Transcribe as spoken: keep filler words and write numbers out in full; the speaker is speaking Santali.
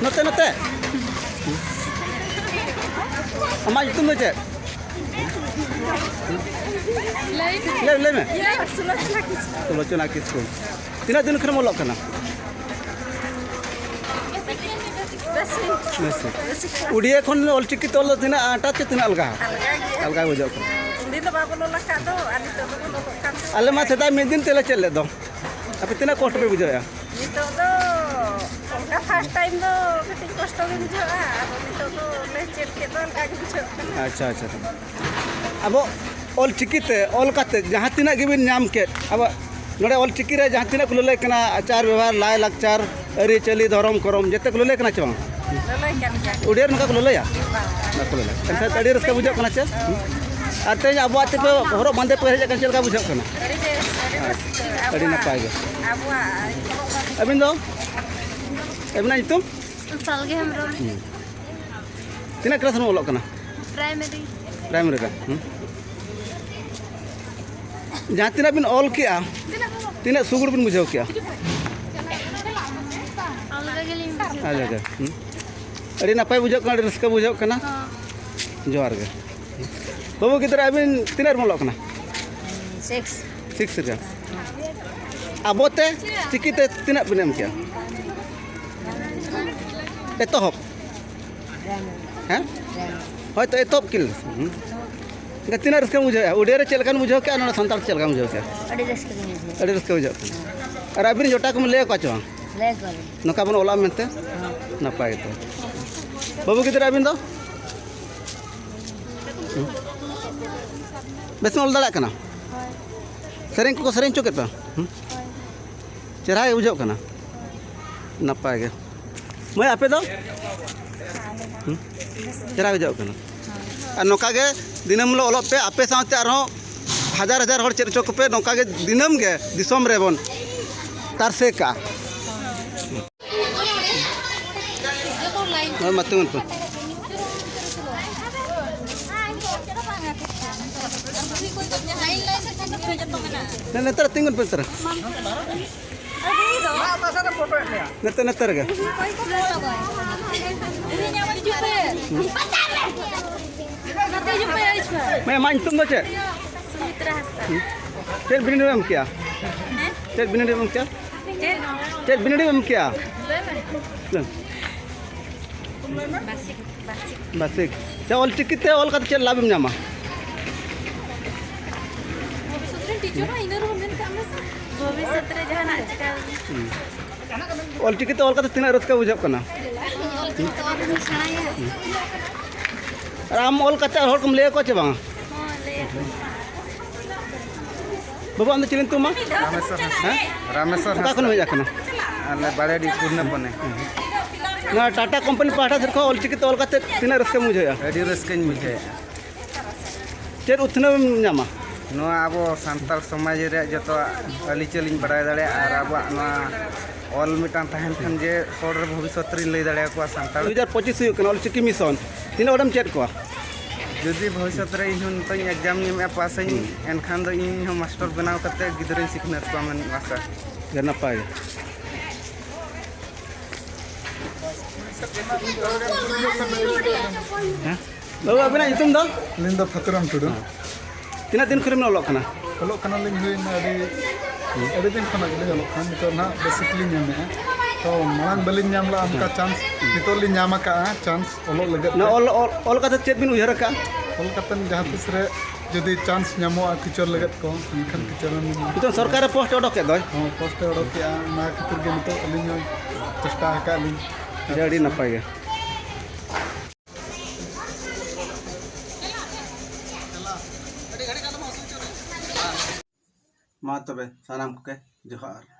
ᱱᱚᱛᱮ, ᱱᱚᱛᱮ᱾ ᱟᱢᱟᱜ ᱧᱩᱛᱩᱢ ᱫᱚ ᱪᱮᱫ? ᱞᱟᱹᱭ ᱢᱮ᱾ ᱞᱟᱹᱭ, ᱞᱟᱹᱭ ᱢᱮ᱾ ᱤᱧ ᱫᱚ ᱥᱩᱞᱳᱪᱚᱱᱟ ᱠᱤᱥᱠᱩ᱾ ᱥᱩᱞᱳᱪᱚᱱᱟ ᱠᱤᱥᱠᱩ᱾ ᱛᱤᱱᱟᱹᱜ ᱫᱤᱱ ᱠᱷᱚᱱᱮᱢ ᱚᱞᱚᱜ ᱠᱟᱱᱟ? ᱵᱮᱥ ᱜᱮ᱾ ᱵᱮᱥ ᱜᱮ᱾ ᱵᱮᱥ ᱜᱮ᱾ ᱩᱰᱤᱭᱟ ᱠᱷᱚᱱ ᱚᱞᱪᱤᱠᱤ ᱛᱮ ᱚᱞ ᱫᱚ ᱛᱤᱱᱟᱹᱜ ᱟᱸᱴᱟ ᱪᱮ ᱛᱤᱱᱟᱹᱜ ᱟᱞᱜᱟ? ᱟᱞᱜᱟ ᱜᱮ᱾ ᱟᱞᱜᱟ ᱵᱩᱡᱷᱟᱹᱜ ᱠᱟᱱᱟ᱾ ᱩᱱᱫᱤᱱ ᱫᱚ ᱵᱟᱵᱚᱱ ᱚᱞ ᱟᱠᱟᱫ ᱫᱚ, ᱟᱨ ᱱᱤᱛᱚᱜ ᱫᱚᱵᱚᱱ ᱚᱞᱚᱜ ᱠᱟᱱ ᱛᱮ᱾ ᱟᱞᱮ ᱢᱟ ᱥᱮᱫᱟᱭ ᱢᱤᱫ ᱫᱤᱱ ᱛᱮᱞᱮ ᱪᱮᱫ ᱞᱮᱫ ᱫᱚ᱾ ᱟᱯᱮ ᱛᱤᱱᱟᱹᱜ ᱠᱚᱥᱴᱚ ᱯᱮ ᱵᱩᱡᱷᱟᱹᱣᱮᱫᱼᱟ? ᱱᱤᱛᱚᱜ ᱫᱚ ᱚᱱᱠᱟ first time ᱫᱚ ᱠᱟᱹᱴᱤᱡ ᱠᱚᱥᱴᱚ ᱜᱮ ᱵᱩᱡᱷᱟᱹᱜᱼᱟ, ᱟᱫᱚ ᱱᱤᱛᱚᱜ ᱫᱚ ᱞᱮ ᱪᱮᱫ ᱠᱮᱫ ᱫᱚ ᱚᱱᱠᱟ ᱜᱮ ᱵᱩᱡᱷᱟᱹᱜ ᱠᱟᱱᱟ᱾ ᱟᱪᱪᱷᱟ, ᱟᱪᱪᱷᱟ᱾ ᱟᱵᱚ ᱚᱞ ᱪᱤᱠᱤ ᱛᱮ ᱚᱞ ᱠᱟᱛᱮ ᱡᱟᱦᱟᱸ ᱛᱤᱱᱟᱹᱜ ᱜᱮᱵᱤᱱ ᱧᱟᱢ ᱠᱮᱫ, ᱟᱵᱚ ᱱᱚᱰᱮ ᱚᱞ ᱪᱤᱠᱤ ᱨᱮ ᱡᱟᱦᱟᱸ ᱛᱤᱱᱟᱹᱜ ᱠᱚ ᱞᱟᱹᱞᱟᱹᱭ ᱠᱟᱱᱟ, ᱟᱪᱟᱨ ᱵᱮᱵᱷᱟᱨ, ᱞᱟᱭ ᱞᱟᱠᱪᱟᱨ, ᱟᱹᱨᱤᱪᱟᱹᱞᱤ, ᱫᱷᱚᱨᱚᱢ ᱠᱚᱨᱚᱢ, ᱡᱮᱛᱮ ᱠᱚ ᱞᱟᱹᱞᱟᱹᱭ ᱠᱟᱱᱟ ᱪᱮ ᱵᱟᱝ? ᱞᱟᱹᱞᱟᱹᱭ ᱠᱟᱱ ᱜᱮᱭᱟ᱾ ᱩᱰᱤᱭᱟ ᱨᱮ ᱱᱚᱝᱠᱟ ᱠᱚ ᱞᱟᱹᱞᱟᱹᱭᱟ? ᱵᱟᱝ᱾ ᱵᱟᱠᱚ ᱞᱟᱹᱞᱟᱹᱭᱟ᱾ ᱮᱱᱠᱷᱟᱱ ᱟᱹᱰᱤ ᱨᱟᱹᱥᱠᱟᱹ ᱵᱩᱡᱷᱟᱹᱜ ᱠᱟᱱᱟ ᱪᱮ? ᱟᱨ ᱛᱮᱦᱮᱧ ᱟᱵᱚᱣᱟᱜ ᱛᱮᱯᱮ ᱦᱚᱨᱚᱜ ᱵᱟᱸᱫᱮ ᱯᱮ ᱦᱮᱡ ᱟᱠᱟᱱ, ᱪᱮᱫ ᱞᱮᱠᱟ ᱵᱩᱡᱷᱟᱹᱜ ᱠᱟᱱᱟ? ᱟᱹᱰᱤ ᱵᱮᱥ, ᱟᱹᱰᱤ ᱨᱟᱹᱥᱠᱟᱹ᱾ ᱟᱹᱰᱤ ᱟᱵᱚᱣᱟᱜ, ᱱᱟᱯᱟᱭ ᱜᱮ᱾ ᱟᱵᱚᱣᱟᱜ ᱟᱹᱵᱤᱱ ᱫᱚ? ᱟᱹᱵᱤᱱᱟᱜ ᱧᱩᱛᱩᱢ? ᱥᱟᱞᱜᱮ ᱦᱮᱢᱵᱨᱚᱢ᱾ ᱦᱩᱸ᱾ ᱛᱤᱱᱟᱹᱜ class ᱨᱮᱢ ᱚᱞᱚᱜ ᱠᱟᱱᱟ? Primary᱾ Primary ᱨᱮ? ᱦᱩᱸ᱾ ᱡᱟᱦᱟᱸ ᱛᱤᱱᱟᱹᱜ ᱵᱤᱱ ᱚᱞ ᱠᱮᱜᱼᱟ, ᱛᱤᱱᱟᱹᱜ ᱥᱩᱜᱩᱲ ᱵᱤᱱ ᱵᱩᱡᱷᱟᱹᱣ ᱠᱮᱜᱼᱟ? ᱟᱞᱜᱟ ᱜᱮᱞᱤᱧ ᱵᱩᱡᱷᱟᱹᱣ ᱟᱪᱪᱷᱟ, ᱠᱮᱫᱟ᱾ ᱟᱪᱪᱷᱟ᱾ ᱦᱩᱸ᱾ ᱟᱹᱰᱤ ᱱᱟᱯᱟᱭ ᱵᱩᱡᱷᱟᱹᱜ ᱠᱟᱱᱟ, ᱟᱹᱰᱤ ᱨᱟᱹᱥᱠᱟᱹ ᱵᱩᱡᱷᱟᱹᱜ ᱠᱟᱱᱟ᱾ ᱦᱚᱸ᱾ ᱡᱚᱦᱟᱨ ᱜᱮ᱾ ᱵᱟᱹᱵᱩ ᱜᱤᱫᱽᱨᱟᱹ, ᱟᱹᱵᱤᱱ ᱛᱤᱱᱟᱹᱜ ᱨᱮᱵᱤᱱ ᱚᱞᱚᱜ ᱠᱟᱱᱟ? Six᱾ Six ᱨᱮ᱾ ᱟᱵᱚᱛᱮ ᱪᱤᱠᱤᱛᱮ ᱛᱤᱱᱟᱹᱜ ᱵᱤᱱ ᱮᱢ ᱠᱮᱜᱼᱟ? ᱮᱛᱚᱦᱚᱵ᱾ ᱦᱮᱸ? ᱦᱳᱭᱛᱳ ᱮᱛᱚᱦᱚᱵ ᱠᱤᱱ᱾ ᱦᱩᱸ᱾ ᱮᱱᱠᱷᱟᱱ ᱛᱤᱱᱟᱹᱜ ᱨᱟᱹᱥᱠᱟᱹᱢ ᱵᱩᱡᱷᱟᱹᱣᱮᱫᱼᱟ? ᱩᱰᱤᱭᱟ ᱨᱮ ᱪᱮᱫ ᱞᱮᱠᱟᱢ ᱵᱩᱡᱷᱟᱹᱣ ᱠᱮᱜᱼᱟ? ᱱᱚᱰᱮ ᱥᱟᱱᱛᱟᱲ ᱛᱮ ᱪᱮᱫ ᱞᱮᱠᱟᱢ ᱵᱩᱡᱷᱟᱹᱣ ᱠᱮᱜᱼᱟ? ᱟᱹᱰᱤ ᱨᱟᱹᱥᱠᱟᱹ ᱜᱤᱧ ᱵᱩᱡᱷᱟᱹᱣᱟ᱾ ᱟᱹᱰᱤ ᱨᱟᱹᱥᱠᱟᱹ ᱵᱩᱡᱷᱟᱹᱜ ᱠᱟᱱᱟ᱾ ᱟᱨ ᱟᱹᱵᱤᱱ ᱡᱚᱴᱟᱣ ᱠᱚᱢ ᱞᱟᱹᱭ ᱟᱠᱚᱣᱟ ᱪᱮ ᱵᱟᱝ? ᱞᱟᱹᱭ ᱟᱠᱚᱣᱟᱞᱤᱧ᱾ ᱱᱚᱝᱠᱟ ᱵᱚᱱ ᱚᱞᱟ ᱢᱮᱱᱛᱮ? ᱦᱮᱸ᱾ ᱱᱟᱯᱟᱭ ᱜᱮᱛᱚ᱾ ᱵᱟᱹᱵᱩ ᱜᱤᱫᱽᱨᱟᱹ, ᱟᱹᱵᱤᱱ ᱫᱚ? ᱦᱩᱸ? ᱵᱮᱥ ᱵᱤᱱ ᱚᱞ ᱫᱟᱲᱮᱭᱟᱜ ᱠᱟᱱᱟ? ᱦᱳᱭ᱾ ᱥᱮᱨᱮᱧ ᱠᱚᱠᱚ ᱥᱮᱨᱮᱧ ᱦᱚᱪᱚ ᱠᱮᱫ ᱯᱮ? ᱦᱩᱸ? ᱦᱳᱭ᱾ ᱪᱮᱦᱨᱟ ᱜᱮ ᱵᱩᱡᱷᱟᱹᱜ ᱠᱟᱱᱟ? ᱱᱟᱯᱟᱭ ᱜᱮ᱾ ᱢᱟᱹᱭ, ᱟᱯᱮ ᱫᱚ? ᱦᱩᱸ? ᱪᱮᱦᱨᱟ ᱜᱮ ᱵᱩᱡᱷᱟᱹᱜ ᱠᱟᱱᱟ? ᱟᱨ ᱱᱚᱝᱠᱟ ᱜᱮ ᱫᱤᱱᱟᱹᱢ ᱦᱤᱞᱳᱜ ᱚᱞᱚᱜ ᱯᱮ, ᱟᱯᱮ ᱥᱟᱶᱛᱮ ᱟᱨᱦᱚᱸ ᱦᱟᱡᱟᱨ ᱦᱟᱡᱟᱨ ᱦᱚᱲ ᱪᱮᱫ ᱦᱚᱪᱚ ᱠᱚᱯᱮ, ᱱᱚᱝᱠᱟ ᱜᱮ ᱫᱤᱱᱟᱹᱢ ᱜᱮ ᱫᱤᱥᱚᱢ ᱨᱮᱵᱚᱱ ᱛᱟᱨᱥᱮ ᱠᱟᱜᱼᱟ᱾ ᱦᱳᱭ, ᱢᱟ ᱛᱤᱸᱜᱩᱱ ᱯᱮ᱾ ᱱᱮ-, ᱱᱮᱛᱟᱨ ᱛᱤᱸᱜᱩᱱ ᱯᱮ, ᱱᱮᱛᱟᱨ᱾ ᱱᱮᱛᱟᱨ, ᱱᱮᱛᱟᱨ ᱜᱮ᱾ ᱢᱟᱭᱟ, ᱟᱢᱟᱜ ᱧᱩᱛᱩᱢ ᱫᱚ ᱪᱮᱫ? ᱥᱩᱢᱤᱛᱨᱟ ᱦᱟᱸᱥᱫᱟ᱾ ᱪᱮᱫ ᱵᱤᱱᱤᱰ ᱮᱢ ᱠᱮᱜᱼᱟ? ᱦᱮᱸ? ᱪᱮᱫ ᱵᱤᱱᱤᱰ ᱮᱢ ᱠᱮᱜᱼᱟ? ᱪᱮᱫ? ᱪᱮᱫ ᱵᱤᱱᱤᱰ ᱮᱢ ᱠᱮᱜᱼᱟ? ᱞᱟᱹᱭ ᱢᱮ᱾ ᱞᱟᱹᱭ ᱢᱮ᱾ ᱵᱟᱥᱤᱠ, ᱵᱟᱥᱤᱠ᱾ ᱵᱟᱥᱤᱠ᱾ ᱪᱮ, ᱚᱞ ᱪᱤᱠᱤ ᱛᱮ ᱚᱞ ᱠᱟᱛᱮ ᱪᱮᱫ ᱞᱟᱵᱷ ᱮᱢ ᱧᱟᱢᱟ? ᱵᱷᱚᱵᱤᱥᱥᱚᱛ ᱨᱮ ᱴᱤᱪᱟᱨᱚᱜᱼᱟ, ᱤᱱᱟᱹ ᱨᱮᱦᱚᱸ ᱢᱮᱱ ᱠᱟᱜ ᱢᱮ ᱥᱮ᱾ ᱵᱷᱚᱵᱤᱥᱥᱚᱛ ᱨᱮ ᱡᱟᱦᱟᱱᱟᱜ ᱪᱤᱠᱟ᱾ ᱦᱩᱸ᱾ ᱚᱞ ᱪᱤᱠᱤ ᱛᱮ ᱚᱞ ᱠᱟᱛᱮ ᱛᱤᱱᱟᱹᱜ ᱨᱟᱹᱥᱠᱟᱹ ᱵᱩᱡᱷᱟᱹᱜ ᱠᱟᱱᱟ? ᱚᱞ ᱪᱤᱠᱤ ᱛᱮ ᱚᱞ ᱨᱮᱦᱚᱸ ᱥᱮᱬᱟᱭᱟ᱾ ᱟᱨ ᱟᱢ ᱚᱞ ᱠᱟᱛᱮ ᱦᱚᱲ ᱠᱚᱢ ᱞᱟᱹᱭ ᱟᱠᱚᱣᱟ ᱪᱮ ᱵᱟᱝᱟ? ᱦᱚᱸ, ᱞᱟᱹᱭ ᱟᱠᱚ᱾ ᱵᱟᱹᱵᱩ, ᱟᱢ ᱫᱚ ᱪᱤᱞᱤᱢ ᱧᱩᱛᱩᱢᱟ? ᱨᱟᱢᱮᱥᱣᱚᱨ ᱦᱟᱸᱥᱫᱟ᱾ ᱦᱮᱸ? ᱨᱟᱢᱮᱥᱣᱚᱨ ᱚᱠᱟ ᱠᱷᱚᱱ ᱦᱟᱸᱥᱫᱟ᱾ ᱦᱮᱡ ᱟᱠᱟᱱᱟ? ᱟᱞᱮ ᱵᱟᱲᱮᱰᱤ ᱯᱩᱨᱱᱟᱯᱚᱱᱮ᱾ ᱱᱚᱣᱟ ᱴᱟᱴᱟ ᱠᱳᱢᱯᱟᱱᱤ ᱯᱟᱦᱴᱟ ᱥᱮᱫ ᱠᱷᱚᱱ ᱚᱞ ᱪᱤᱠᱤ ᱛᱮ ᱚᱞ ᱠᱟᱛᱮ ᱛᱤᱱᱟᱹᱜ ᱨᱟᱹᱥᱠᱟᱹᱢ ᱵᱩᱡᱷᱟᱹᱣᱮᱫᱼᱟ? ᱟᱹᱰᱤ ᱨᱟᱹᱥᱠᱟᱹᱧ ᱵᱩᱡᱷᱟᱹᱣᱮᱫᱼᱟ᱾ ᱪᱮᱫ ᱩᱛᱱᱟᱹᱣ ᱮᱢ ᱧᱟᱢᱟ? ᱱᱚᱣᱟ ᱟᱵᱚ ᱥᱟᱱᱛᱟᱲ ᱥᱚᱢᱟᱡᱽ ᱨᱮᱭᱟᱜ ᱡᱚᱛᱚᱣᱟᱜ ᱟᱹᱨᱤᱪᱟᱹᱞᱤᱧ ᱵᱟᱲᱟᱭ ᱫᱟᱲᱮᱭᱟᱜᱼᱟ ᱟᱨ ᱟᱵᱚᱣᱟᱜ ᱱᱚᱣᱟ ᱚᱞ ᱢᱤᱫᱴᱟᱝ ᱛᱟᱦᱮᱱ ᱠᱷᱟᱱ ᱡᱮ ᱦᱚᱲ ᱨᱮ ᱵᱷᱚᱵᱤᱥᱥᱚᱛ ᱨᱤᱧ ᱞᱟᱹᱭ ᱫᱟᱲᱮᱭᱟᱠᱚᱣᱟ ᱥᱟᱱᱛᱟᱲ᱾ ᱫᱩ ᱦᱟᱡᱟᱨ ᱯᱚᱸᱪᱤᱥ ᱦᱩᱭᱩᱜ ᱠᱟᱱᱟ, ᱚᱞ ᱪᱤᱠᱤ ᱢᱤᱥᱚᱱ᱾ ᱛᱤᱱᱟᱹᱜ ᱦᱚᱲᱮᱢ ᱪᱮᱫ ᱠᱚᱣᱟ? ᱡᱩᱫᱤ ᱵᱷᱚᱵᱤᱥᱥᱚᱛ ᱨᱮ ᱤᱧ ᱦᱚᱸ ᱱᱤᱛᱚᱜ ᱤᱧ ᱮᱠᱡᱟᱢ ᱤᱧ ᱮᱢᱮᱫᱼᱟ, ᱯᱟᱥᱟᱹᱧ, ᱦᱩᱸ᱾ ᱮᱱᱠᱷᱟᱱ ᱫᱚ ᱤᱧ ᱦᱚᱸ ᱢᱟᱥᱴᱚᱨ ᱵᱮᱱᱟᱣ ᱠᱟᱛᱮ ᱜᱤᱫᱽᱨᱟᱹᱧ ᱥᱤᱠᱷᱱᱟᱹᱛ ᱠᱚᱣᱟ ᱢᱮᱱ ᱟᱥᱟ᱾ ᱟᱹᱰᱤ ᱱᱟᱯᱟᱭ᱾ ᱦᱮᱸ? ᱵᱟᱹᱵᱩ, ᱟᱵᱤᱱᱟᱜ ᱧᱩᱛᱩᱢ ᱫᱚ? ᱟᱹᱞᱤᱧ ᱫᱚ ᱯᱷᱟᱹᱛᱩᱨᱟᱢ ᱴᱩᱰᱩ᱾ ᱛᱤᱱᱟᱹᱜ ᱫᱤᱱ ᱠᱷᱚᱱ ᱵᱤᱱ ᱚᱞᱚᱜ ᱠᱟᱱᱟ? ᱚᱞᱚᱜ ᱠᱟᱱᱟᱞᱤᱧ, ᱦᱩᱭᱱᱟ ᱟᱹᱰᱤ, ᱟᱹᱰᱤ ᱫᱤᱱ ᱠᱷᱚᱱᱟᱜ ᱜᱮᱞᱤᱧ ᱚᱞᱚᱜ ᱠᱟᱱᱟ᱾ ᱱᱤᱛᱚᱜ ᱱᱟᱦᱟᱜ ᱵᱮᱥᱤᱠ ᱞᱤᱧ ᱧᱟᱢᱮᱜᱼᱟ᱾ ᱛᱚ ᱢᱟᱲᱟᱝ ᱵᱟᱹᱞᱤᱧ ᱧᱟᱢ ᱞᱮᱜᱼᱟ ᱚᱱᱠᱟ ᱦᱮᱸ᱾ ᱪᱟᱱᱥ, ᱱᱤᱛᱚᱜ ᱞᱤᱧ ᱧᱟᱢ ᱟᱠᱟᱜᱼᱟ ᱪᱟᱱᱥ ᱚᱞᱚᱜ ᱞᱟᱹᱜᱤᱫ ᱱᱚᱣᱟ ᱛᱮ᱾ ᱚᱞ, ᱚᱞ, ᱚᱞ ᱠᱟᱛᱮ ᱪᱮᱫ ᱵᱤᱱ ᱩᱭᱦᱟᱹᱨ ᱟᱠᱟᱜᱼᱟ? ᱚᱞ ᱠᱟᱛᱮ ᱡᱟᱦᱟᱸ ᱛᱤᱥ ᱨᱮ ᱡᱩᱫᱤ ᱪᱟᱱᱥ ᱧᱟᱢᱚᱜᱼᱟ ᱴᱤᱪᱟᱨ ᱞᱟᱹᱜᱤᱫ ᱠᱚ, ᱮᱱᱠᱷᱟᱱ ᱴᱤᱪᱟᱨ ᱞᱤᱧ ᱱᱤᱛᱚᱜ ᱥᱚᱨᱠᱟᱨᱮ ᱯᱳᱥᱴ ᱚᱰᱚᱠ ᱠᱮᱫ ᱫᱚᱭ᱾ ᱦᱚᱸ, ᱯᱳᱥᱴ ᱮ ᱚᱰᱚᱠ ᱠᱮᱜᱼᱟ, ᱚᱱᱟ ᱠᱷᱟᱹᱛᱤᱨ ᱜᱮ ᱱᱤᱛᱚᱜ ᱟᱹᱞᱤᱧ ᱦᱚᱸ ᱪᱮᱥᱴᱟ ᱟᱠᱟᱫ ᱞᱤᱧ᱾ ᱟᱹᱰᱤ, ᱟᱹᱰᱤ ᱱᱟᱯᱟᱭ ᱜᱮ᱾ ᱢᱟ ᱛᱚᱵᱮ ᱥᱟᱱᱟᱢ ᱠᱚᱜᱮ ᱡᱚᱦᱟᱨ᱾